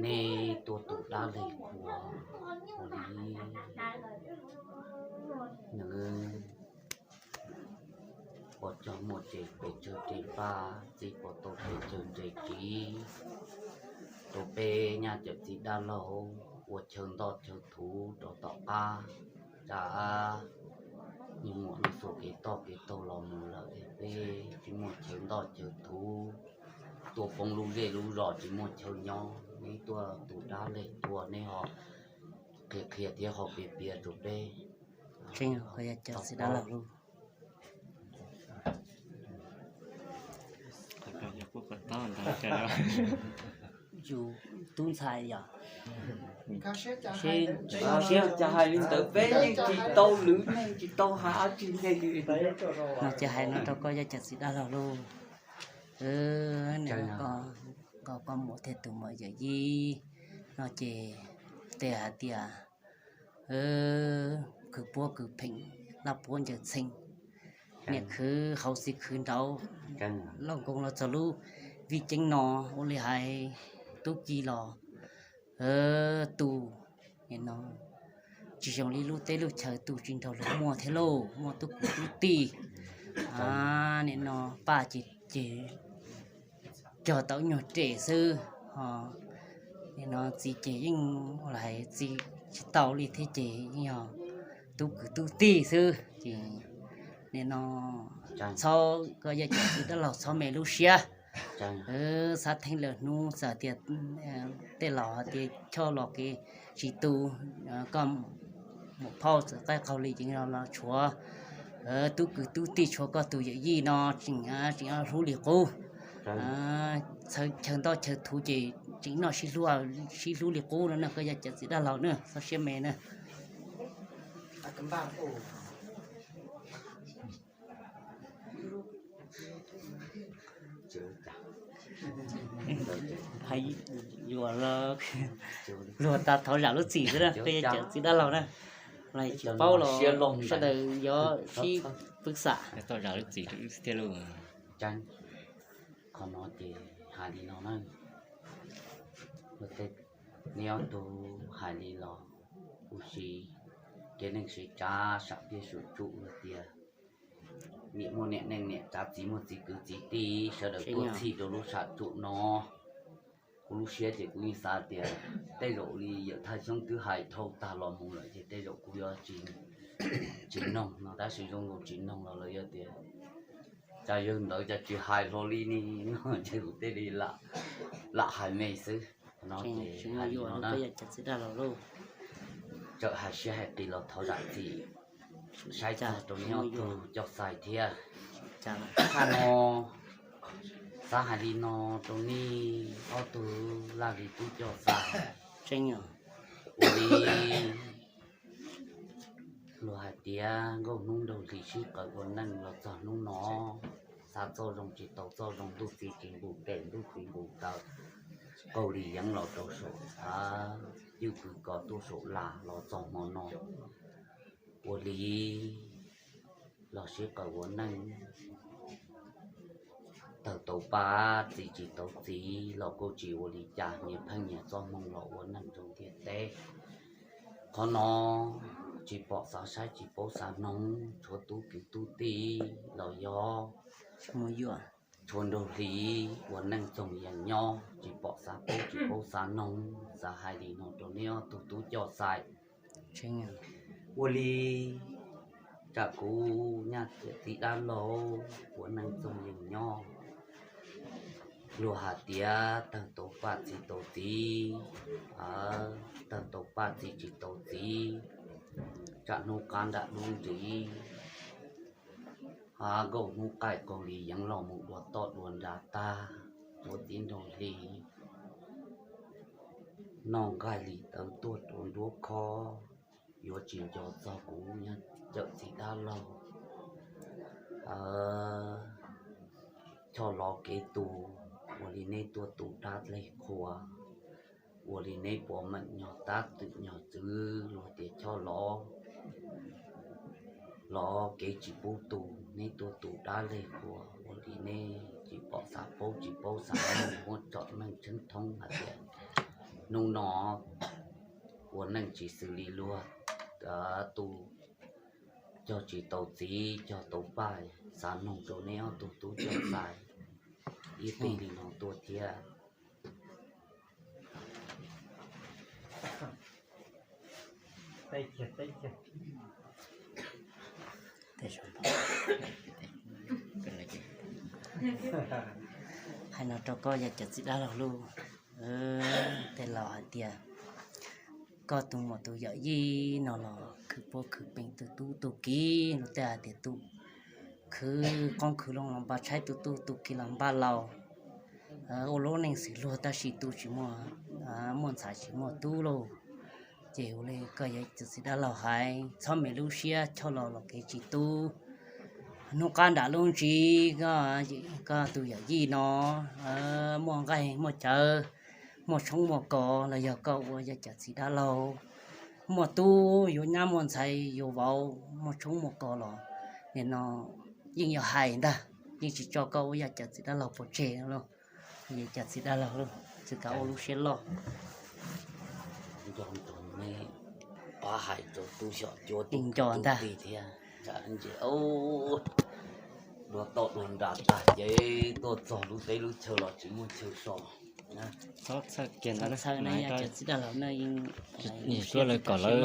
neb tuaj tus dab leeg qhua ua li nws puas cog muaj tsev pes tsawg tsev paj, txij puas tau pes tsawg tsev txiv, rau peb nyaj cawm txiv dab laug ua chaw ntoj chaw thuv rau tom qab, tsam niag muam no xuas kev toj kev taug los mus lawm es peb tsis muaj chaw ntoj chaw thuv, tuaj poob lub zej lub zos tsis muaj chaw nyob, neb tuaj tu dab leg tuaj neb ho qhia qhia thiab ho piav piav rau peb. Tseeb, koj yog cov txiv dab laug lauj. Yus tub ntxhais yog, siab cas hais li ntawd peb yeej tsis tau lwm neeg tsis tau hais dab tsi li. No ces hais no rau koj yog cov txiv dab laug lauj. Koj, koj muam thiab tus muam yawm yij no ces tej hais tias khwv puab khwv pheem, laj puab ncaws txheej, niam khwv hauv txiv khwv nraud, lauj nkoos los txog lub vij ceeb no, ua li hais tub ki los tu no tsis zoo li lub teb lub chaw tu tsis nrog luag muaj thiab lauj, muaj tub kwv tub tij. Nim no paj ces cog tau nyuag rem xwb, ho nim no txiv ces yeej ua li hais txiv tsis tau li thiab ces yeej yog tub kwv tub tij xwb ces nim no txhob, koj yog cov txiv dab laug txhob me lub siab. Xav theej lawm hnub txawm tias tej laus hais tias choj los kev tsis tu, koj muam phauj txawm qaij qaug li ces los tshuav tub kwv tub tij tshuav koj tus yawm yij no tseem, tseem hlub li qub. Chaw ntoj chaw thuv ces tseem noj sib hlub, sib hlub li qub no na, koj yog cov txiv dab laug na, txhob siab me na. Hais yuav luag tas thov zam lub txim xwb na, koj yog cov txiv dab laug na. Los tsis paub los sawv daws yuav sib pwb xam. Qhov no ces hais li no na, neb ob tug hais li los kuj siv kev neej siv tsav sam pej sam tsum hais tias niam muaj niam neej niam tsav, txiv muaj txiv kwv txiv tij, sawv daws tuaj txhij rau lub sam tsum no. Kuv lub siab ces kuv yeej xav tias tej zaum li yawm Thaj Xyoob twb hais dhau tag los mus lawm ces tej zaum kuv yuav tsis noog no, tab sis zoo nkaus tsis noog los lawv yuav tias cas yawg ntawd cas tsis hais hlo li ni no ces kuv thiaj li lam hais me xwb. Qhov no ces hais li no na, txawm hais siab hais qis los thov zam txim saib txog rau neb ob tug coj xais thiab. Thaj no xav hais li no rau nej ob tug laj li tub coj xais, ua li luag hais tias nkauj hnub nraug hlis sib qawm ua neej los txog hnub no, xav txoj zoo tsis tau txoj zoo, ntuj txiv tsis nqus tes ntuj txiv nqus taw, qaug li yeev los rau saum av, ywj pw kos tuaj saum las los txog hmo no. Ua li los sib qawm ua neej, tawg tau paj txi tsis tau txiv los kuj tsis ua li cas, nyias pheej nyias txoj hmoo los ua neej rau ntiaj teb. Qhov no tsis pom xav saib tsis paub xav noog, tshuav tub kwv tub tij los yog tshuav nraug hli ua neej txoos yees nyob, tsis pom xav paub tsis paub xav noog, xav hais li no rau neb ob tug tub coj xais. Ua li tsam kuv nyab txiv dab laug ua neej txoos yees nyob, luag hais tias tawg tau paj txi tau txiv, tawg tau paj txi tsis tau txiv, tsam hnub qab nram lub ntsis, nkauj hnub qaij qaug li yeev los mus dua toj dua nra tag, tshuav txiv nraug hli noj nqaij li tawv tuaj rau nruab khob, yuav tsis nco txog kuv nyab cawm txiv dab laug. Choj lov kev tu, ua li neb tuaj tu dab leg qhua, ua li neb puav meem nyog tab twm nyog txwv luag tias choj lov, lov kev tsis pub tu, neb tuaj tu dab leg qhua, ua li neb tsis pom xav paub tsis paub xav noog, muab tsom meej tsheb thoob hais tias hnub no ua neej tsis xws li luag, tu cog tsis tau txiv cog tau paj, xav noog rau neb ob tug tub coj xais ib teg li no tuaj thiab. Hais no rau koj yog cov txiv dab laug lauj. Tej laus hais tias koj tus muam tus yawm yij no los khwv puab khwv peem tus tub tus kiv, luag tej hais tias tus khwv qoob khwv loo los npaj tshaib, tus tub tus kiv los npaj laus. Ua lub neej xws luag tab sis tu tsis muaj, muaj ntxhais tsis muaj tub lauj. Ces ua li koj yog cov txiv dab laug hais, txhob me lub siab, choj los los kev tsis tub. Hnub qab nram lub ntsis koj tus yawm yij no muaj nqaij muaj cawv, muaj tshoob muaj kos los yog koj ua yog cov txiv dab laug, muaj tub yuav nyab muaj ntxhais yuav vauv, muaj tshoob muaj kos los nim no yeej yuav hais ntag, yeej tsis tso koj ua yog cov txiv dab laug pov tseg lauj. Yog cov txiv dab laug lauj, tsis kav ua lub siab loj. Nco ntag. Dua toj dua nra tag ces tuaj txog lub teb lub chaw los tsis muaj chaw so. Txhob txhawj kiag ntawd na, cov txiv dab laug na, kom lawv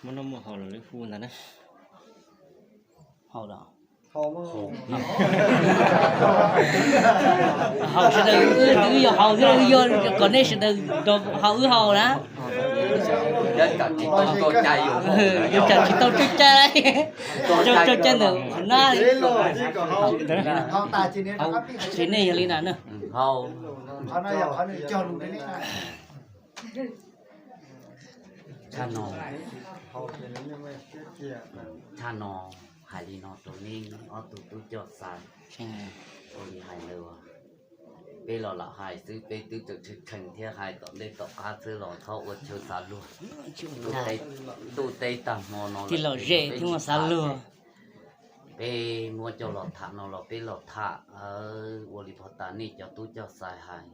muaj noj muaj haus los lawv hu ntawd na. Haus los? Haus sawv daws, wb yog haus thiab, wb yog kom nej sawv daws haus wb haus na. Yus tsam tsis tau coj caij, coj caij ntawm qhov na. Ces nej yog li na. Tshaj no, tshaj no hais li no rau neb ob tug tub coj xaiv, ua li hais ntawd, peb los lam hais xwb, peb twb tseem tsheej tsheej thiab, hais tom ntej tom qab xwb los txhob ua chaw xav luag. Ntuj teb tag hmo no los peb tsis tham, peb muab coj los tham no los peb los tham ua li phov tas nej cov tub coj xaiv hais.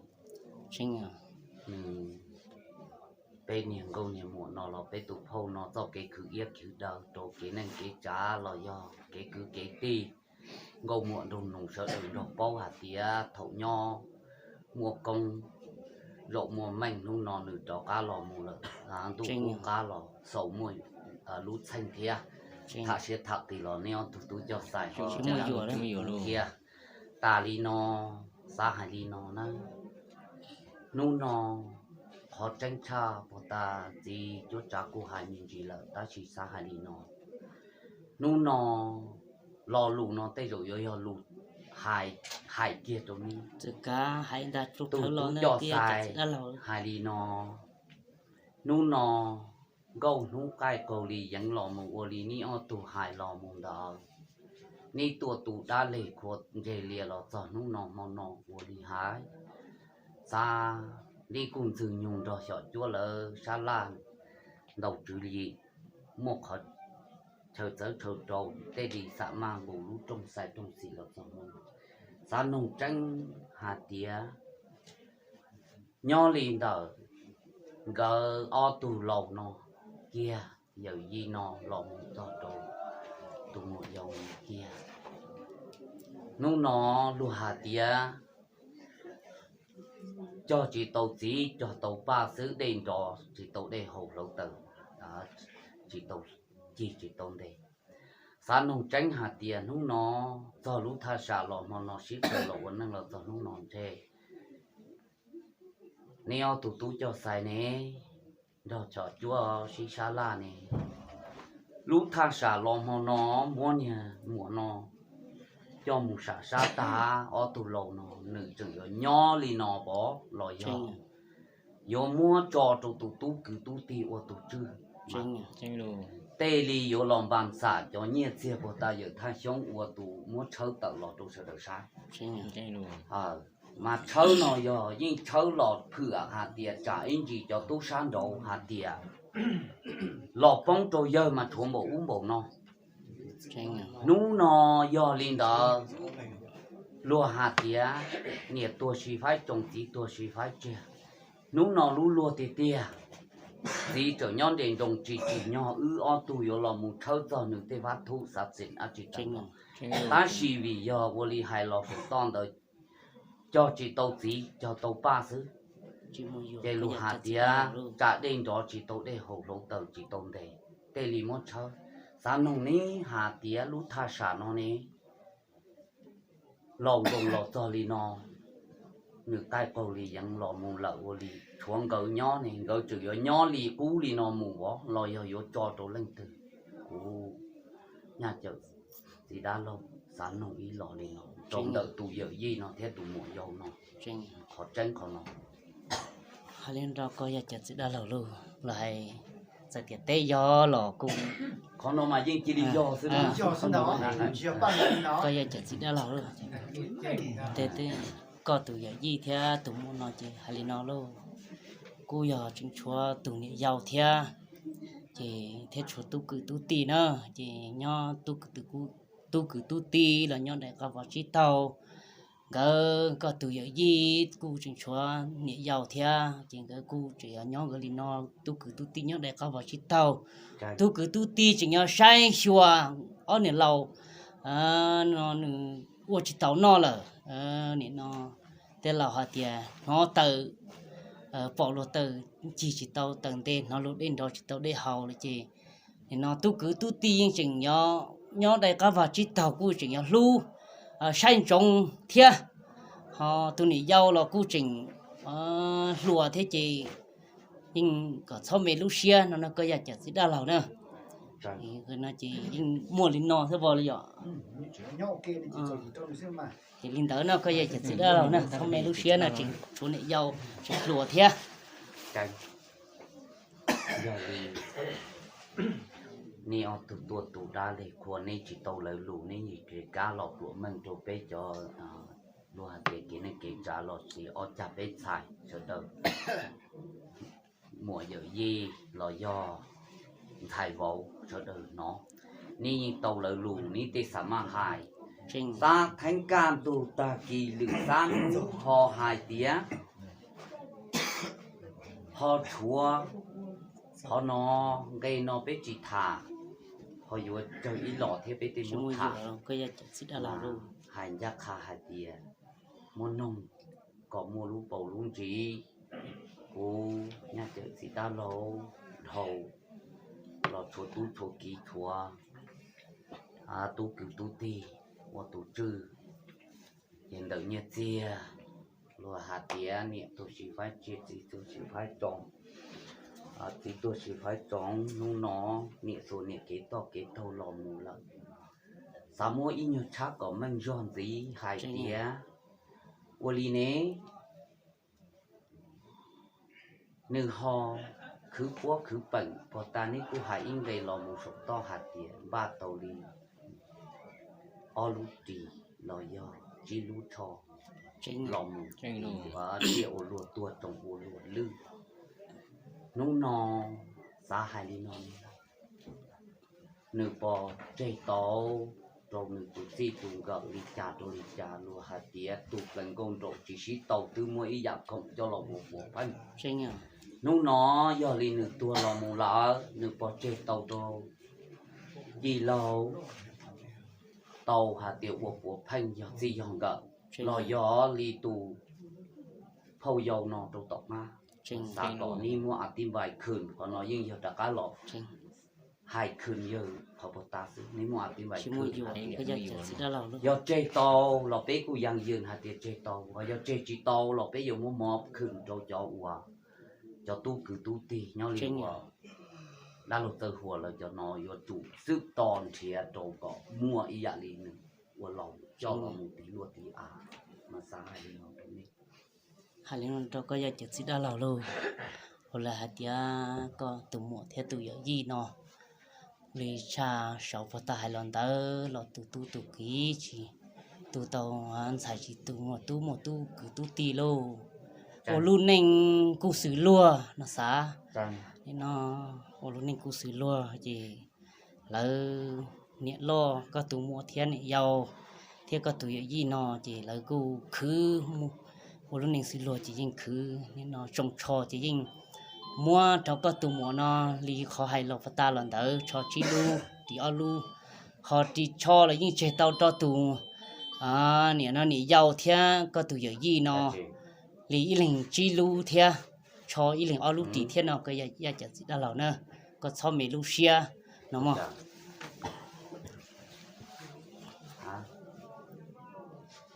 Peb niag nkauj niag muam no los peb tus phauj no txoj kev khwv iab khwv daw rau kev neej kev tsav los yog kev kwv kev tij, nkauj muam nraug nus sawv daws nrog paub hais tias thaum nyob muaj koob zaum muaj meej, hnub no nws rov qab los mus lawm, ntuj qub qab los xaus muaj lub txheej thiab. Tham siab tham qis los nej ob tug tub coj xaiv thiab. Tas li no, xav hais li no na, hnub no qhov tseeb tshaj puag ta txiv cuab tsav kuj hais me ntsis lawm tab sis xav hais li no, hnub no lo lus no tej zaum yuav yog lus hais kiag rau neb. Tus tub coj xaiv hais li no, hnub no nkauj hnub qaij qaug li yeev los mus ua li neb ob tug hais los mus ntawd, neb tuaj tu dab leg khua ntseg lias los txog hnub no hmo no ua li hais, xav neb kuj ntxwg nyoog nrog xyom cuab lawv sab laj ntaus tswv yim, muaj qhov chaw txawv chaw rau tej li xam maj nqus lub rooj xais rooj xis los txog hnub no. Xav noog tseeb hais tias nyob li ntawm nkawd ob tug laus no kiag, yawm yij no los mus txog rau tus muam yau kiag, hnub no luag hais tias cog tsis tau txiv, cog tau paj xwb, dej nrov tsis tau dej haus, hluav taws tsis tau cig tsis tau ntes. Xav noog tseeb hais tias hnub no txog lub thaj sam los hmo no sib qawm los ua neej los txog hnub no ntshe neb ob tug tub coj xais ne, nrog xyom cuab sib sab laj ne, lub thaj sam los hmo no muab niag muam no coj mus sam sab tag, ob tug laus no nws tseem yuav nyob li no pov los yog yuav muab tso rau tus tub kwv tub tij ua tus tswj. Tej li yuav los npam xam cov nyiaj txiag puag ta yawm Thaj Xyoob ua tus muab tshawb tawm los rau sawv daws saib. Mas tshawb no yog yeej tshawb los phwm hais tias tsam ib ntsis cov tub sab nraud hais tias los poob rau yawg mas tshuav npaum ub npaum no. Hnub no yog li ntawd, luag hais tias niam tuag si faib tsoo, txiv tuag si faib tsiag. Hnub no lub luag tiag tiag, txiv tseem nyob nres nroos tsis tsim nyog wb ob tug yuav los mus tshawb txog nws tej vab thub xav txim dab tsi tag. Tab sis vim yog ua li hais los saum toj ntawd, cog tsis tau txiv cog tau paj xwb, ces luag hais tias tsam dej nrov tsis tau dej haus, hluav taws tsis tau ntes, tej li muab tshawb. Xav noog neb hais tias lub thaj sam no ne, laus nkoos los txog li no, nws qaij qaug li yeev los mus lawm ua li tshuav nkawd nyob ne, nkawd tseem yuav nyob li qub li no mus os los yog yuav tso rau leej twg? Kuv Nyaj Cawm txiv dab laug xav nug ib los li no rau ntawm tus yawm yij no thiab tus muam yau no, qhov tseeb qhov no. Hais li no rau koj Yaj Cawm txiv dab laug lauj, los hais txawm tias teb yog los kuj, qhov no mas yeej cia li yog xwb. Koj Yaj Cawm txiv dab laug lauj, koj tus yawm yij thiab tus muam no ces hais li no lauj, kuj yog tseem tshuav tus niam yau thiab, ces thiab tshuav tub kwv tub tij na, ces nyob tub kwv, tub kwv tub tij los nyob daim qab vos tsib taug. Nkawd koj tus yawm yij kuj tseem tshuav niam yau thiab, ces nkawd kuj tseem yuav nyob nkawd li no, tub kwv tub tij nyob daim qab vos tsib taug. Tub kwv tub tij tseem yuav saib xyuas ob niam laus no nws ua tsis tau noj lawm. Nim no tej laus hais tias hnov taws pom luag taws ncig tsis tau taws nte, hnov luag dej nrov tsis tau dej haus lawm ces nim no tub kwv tub tij yeej tseem nyob daim qab vag tsib taug kuj tseem yuav hlub saib ntsoov thiab. Ho tus niam yau los kuj tseem hluas thiab ces yeej kom txhob me lub siab no no koj Yaj Cawm txiv dab laug na. No ces yeej muaj li no thiab vos li yom. Ces li ntawd no koj Yaj Cawm txiv dab laug na, txhob me lub siab no, tseem tshuav niam yau tseem hluas thiab. Yog li nej ob tug tuaj tu dab li qhua neb tsis tau lawv lus, neb yeej tsis kam los pluas meej rau peb cov luag hais tias kev neej kev tsav los sis ob cag peb txhais sawv daws, muam yawm yij los yog ntxhais vauv sawv daws hnov. Neb yeej tau lawv lus, neb tej xav maj hais, xab theeb kaj ntug tag kis lwm xab hnub ho hais tias ho tshuav qhov no, nqe no peb tsis tham, ho yuav tsawg ib los thiab peb tej muab tham. Hais ncaj qha hais tias muab noog kom muaj lub paus lub ntsis. Kuv Nyaj Cawm txiv dab laug dhau los tshuav tub tshuav kiv tshuav tub kwv tub tij ua tus tswj. Ces ntawm nyiaj txiag luag hais tias niam tuag sis faib tsiaj, txiv tuag sis faib tsoov, txiv tuag sis faib tsoov. Hnub no niam xuas niam kev toj kev taug los mus lawm, xav muab ib nyuag tshab kom meej zog ntxiv hais tias ua li ne, nws ho khwv puab khwv peem. Puag ta neb kuj hais ib nqe los mus saum toj hais tias npaj tau li ob lub ris los yog tsib lub tsho los mus, tsiaj ua luag tuag tsoom ua luag lwj. Hnub no xav hais li no, nws pom tseg tau rau nws tus txij tus nkawm li cas rau li cas, luag hais tias tus plees nkauj nraug tsis sib tau twb muab ib yam khoom coj los ua puav pheej. Hnub no yog li nws tuag los mus lawm, nws pom tseg tau rau yij laug tau hais tias ua puav pheej yog txij yog nkawm, los yog li tus phauj yau no rau tom qab. Xav kom neb muab a tib npais khwm, qhov no yeej yog rov qab los hais khwm yawg qhov puag ta xwb, neb muab a tib npais khwm. Yog tseg tau los peb kuj yeej yees hais tias tseg tau, ho yog tseg tsis tau los peb yuav muab mov khwm rau cov uas, cov tub kwv tub tij nyob li uas dab laug Txawj Huas lawv cov no yuav tsum xwb to nrhiav rau kom muaj ib yam li nws ua laus coj los mus tiv luaj tiv av. Mas xav hais li no rau nej. Hais li no rau koj Yaj Cawm txiv dab laug lauj, ua li hais tias koj tus muam thiab tus yawm yij no li tshaj saud puag ta hais los ntawd los tus tub tus kiv tsis tu tau ntxhais tsis tu muaj tub muaj tub kwv tub tij lauj. Ua lub neej kuj xws luag no xav, li no ua lub neej kuj xws luag ces lawv niam loj koj tus muam thiab niam yau thiab koj tus yawm yij no ces lawv kuj khwv ua lub neej xws luag ces yeej khwv li no tsoo tsho ces yeej muab rau koj tus muam no li qhov hais los puag ta los ntawd tsho tsib lub ris ob lub, ho ris tsho los yeej tseg tau rau tus niam no niam yau thiab koj tus yawm yij no li ib leeg tsib lub thiab, tsho ib leeg ob lub ris thiab no koj Yaj Cawm txiv dab laug na, koj txhob me lub siab no mog.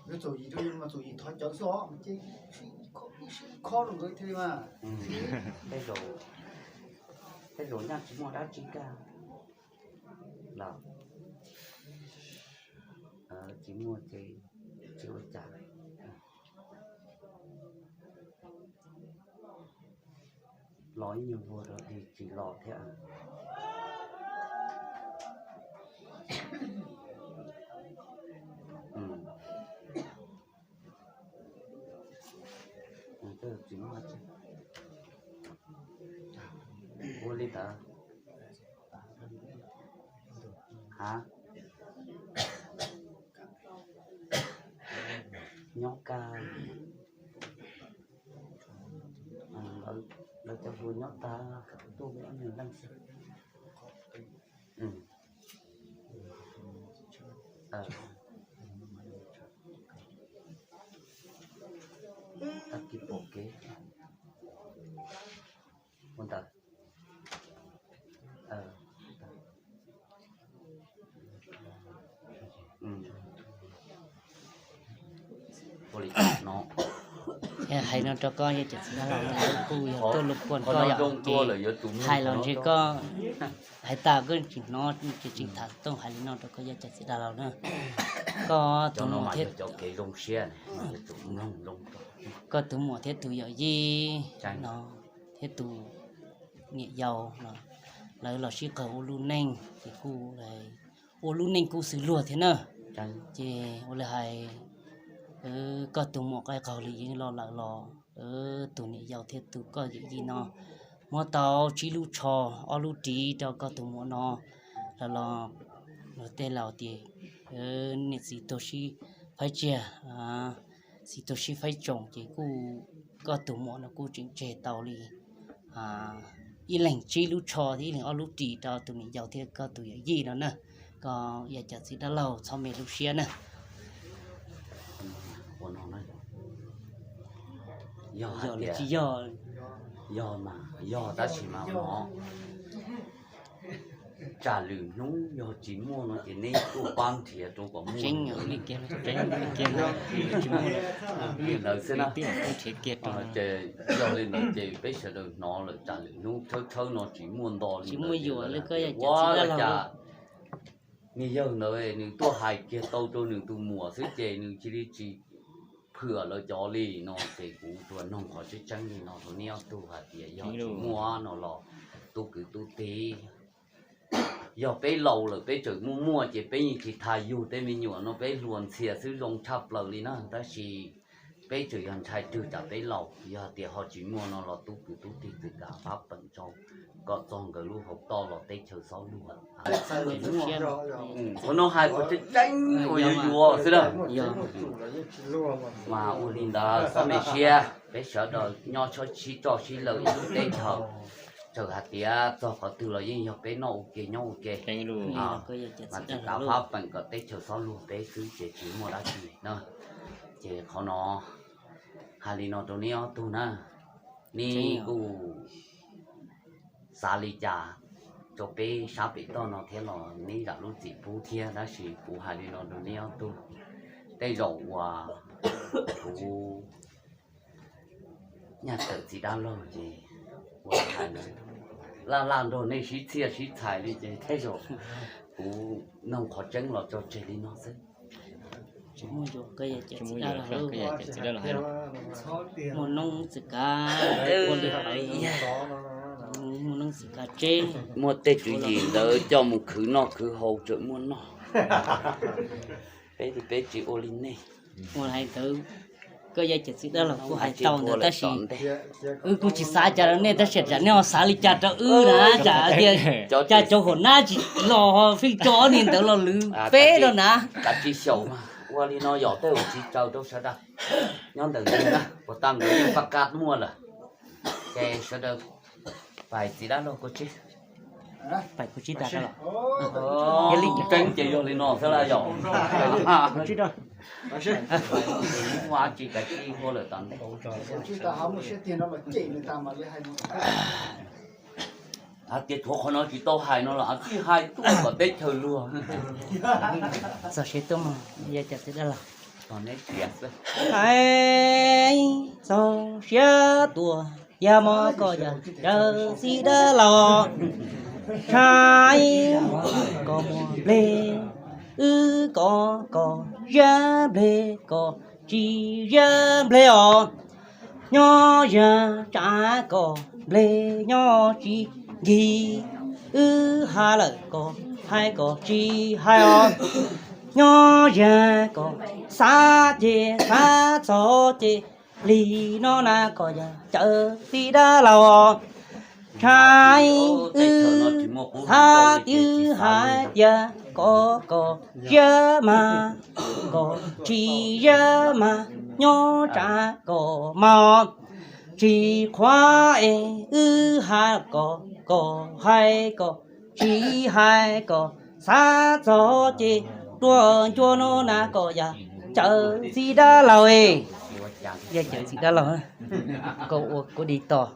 Txuas yim rau mas txuas yim thov cawv xwb os, ces ib khob rau nkawd thiaj li mas. Tej zaum nyaj tsis muaj dab tsi kag los, tsis muaj ces tsis ua cas. Los ib nyuag vuag rau es tsis los thiab. Tsis muaj, ua li ntawd. Ha, nyob kag, lawv cov hluas nyob tag, tuaj ob nyuag leej xwb. Tag kis pom kev ua ntawd. Hais no rau koj yog cov txiv dab laug, kuj yog tuaj lub kuaj koj yom, ces hais los ntshe koj hais tas koj tsis hnov, ces tseem tham tooj hais li no rau koj yog cov txiv dab laug na. Koj tus muam thiab, koj tus muam thiab tus yawm yij no, thiab tus niam yau no, lawv los sib qawg ua lub neej ces kuj ua lub neej kuj xws luag thiab na. Ces ua li hais, koj tus muam qaij qaug li yeej los lawm los, tus niam yau thiab tus koj yawm yij no muab tau tsib lub tsho, ob lub ris rau koj tus muam no, los los luag tej laus tias niam txiv tuag sib faib tsiag, txiv tuag sib faib tsoos, ces kuj koj tus muam no kuj tseem tseg tau li ib leeg tsib lub tsho thiab ib leeg ob lub ris rau tus niam yau thiab koj tus yawm yij no na. Koj yog cov txiv dab laug txhob me lub siab na. Yog li tsis yog, yog mas yog tab sis mas no tsam lwm hnub yog tsis muaj no ces neb tuaj pab nrhiav rau kom muaj. Li ntawd xwb na. Ces yog li ntawd ces peb sawv daws hnov lawm, tsam lwm hnub tshawb tshawb no tsis muaj nto li ntawd, ua li cas niag yawg ntawd nws tuaj hais kiag tau rau nws tus muam xwb ces nws cia li tsis phwam lawv cov li no ces kuv tsuas noog qhov tseeb tseeb li no rau neb ob tug hais tias yog tsis muaj no los tub kwv tub tij, yog peb laus lawm peb tseem muaj muaj ces peb yeej tsis tas yug tej me nyuam no, peb hluas ntxhias xwb zoo tshaj plaws li na. Tab sis peb tseem yog ntshai twg tsam peb laus, yog tias ho tsis muaj no los tub kwv tub tij txwm kam pab peem tso kom txog nkawd lub hauv toj los teb chaws xob luag. Qhov no hais qhov tseeb tseeb uas yuav yuav xwb na. Mas ua li ntawd txhob me siab, peb sawv daws nyob sib txhawb sib law ib lub teb chaws, txawm hais tias txog qhov twg los yeej yog peb noj ua ke nyob ua ke. Mas txwm kam pab peem kom teb chaws xob luag peb xwb ces tsis muaj dab tsi na. Ces qhov no hais li no rau neb ob tug na, neb kuj xav li cas rau peb sab pem toj no thiab los neb zam lub txim pub thiab, tab sis kuv hais li no rau neb ob tug, tej zaum uas kuv nyaj tawm txiv dab laug ces ua hais laj laj nrog nej sib txhiaj sib txhais li ces tej zaum kuv noog qhov tseeb los tso tseg li no xwb. Muaj noob txwm kav, muaj noob txwm kav tseb, muaj tej tswv yim ntawd coj mus khwv noj khwv haus tseem muaj noj. Peb, peb tsis ua li nej. Ua hais ntawd, koj yog cov txiv dab laug kuj hais tau ntawd tab sis wb kuj tsis xav cas rau nej tab sis tsam nej ho xav li cas rau wb na, tsam tias cas cov huam nab tsis los feej tso ob niag ntawd los lwm peb rau na. Kav tsij xyaum mas ua li no yog tej zaum tsis tsaws rau sawv daws nyob ntawm yus na, puas tau nkawd yeej paj kab muaj lawm. Ces sawv daws pais txiv dab laug kuv tsib, pais kuv tsib tas los. Yog li tseeb ces yog li no xwb lawm yom. Ua tsis kav tsij ua lawm tom ntej. Hais tias tshuav qhov no tsis tau hais no los txij hais tuaj kom teb chaws luag. Txog siav tuaj mus, yog cov txiv dab laug. Hais txog siab tuaj, yog muab koj yog cawv txiv dab laug, tshai koj muaj nplej, wb koj koj ziab nplej, koj tsis ziab nplej os. Nyob yag tsav koj nplej nyob tsis nkig, wb hais lawm koj hais koj tsis hais os. Nyob yag koj xav ces xav txog ces li no na koj yog cawv txiv dab laug. Tshai wb xav tias wb hais tias koj koj ziab mas, koj tsis ziab mas, nyob tsav koj mas, tsis qhuav es wb hais koj, koj hais koj, tsis hais koj, xav txog ces tuaj ncua no na koj yog cawv txiv dab laug. Yog cawv txiv dab laug, koj ua kuv di tos.